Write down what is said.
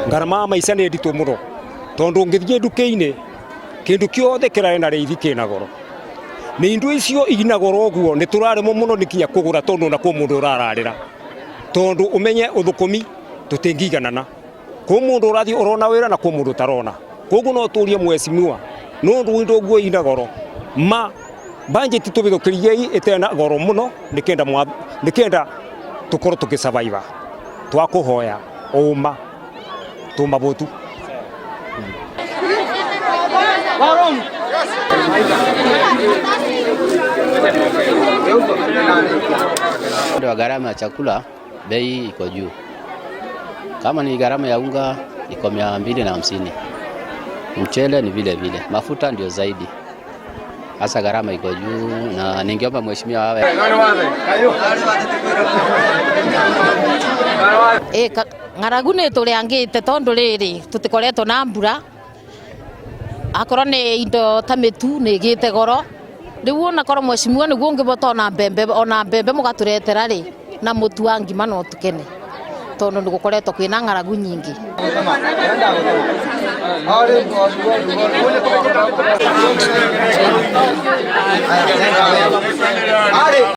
Ngarama ya maica nĩ nditũ mũno tondũ ũngĩthiĩ nduka-inĩ kĩndũ kĩothe kĩrarĩ na rĩithi kĩna goro nĩ indo icio ina goro ũguo nĩ tũraremwo mũno nĩ kinya kũgũra tondũ ona kwĩ mũndũ ũrararĩra tondũ ũmenye ũthũkũmi tũtingĩiganana kwĩ mũndũ ũrathiĩ ũrona wĩra na kwĩ mũndũ ũtarona koguo no tũrie mheshimiwa nĩ ũndũ indo ũguo ina goro ma budget tũbithũkĩriei ĩtena goro mũno nĩkenda tũkorwo tũkĩ survive twakũhoya ũma tũmabotu. Upande wa gharama ya chakula, bei iko juu. Kama ni gharama ya unga iko 250, mchele ni vile vile, mafuta ndio zaidi, hasa gharama iko juu, na ningeomba mheshimiwa awe Ng'aragu nä tå rä angä te tondå rä rä tå tä koretwo na mbura akorwo nä indo ta mä tu nä gä te goro rä u onakorwo mheshimiwa nä guo å ngä bota ona mbembe må gatå retera rä na må tu wa ngima no tå kene tondå nä gå koretwo kwä na ng'aragu nyingä.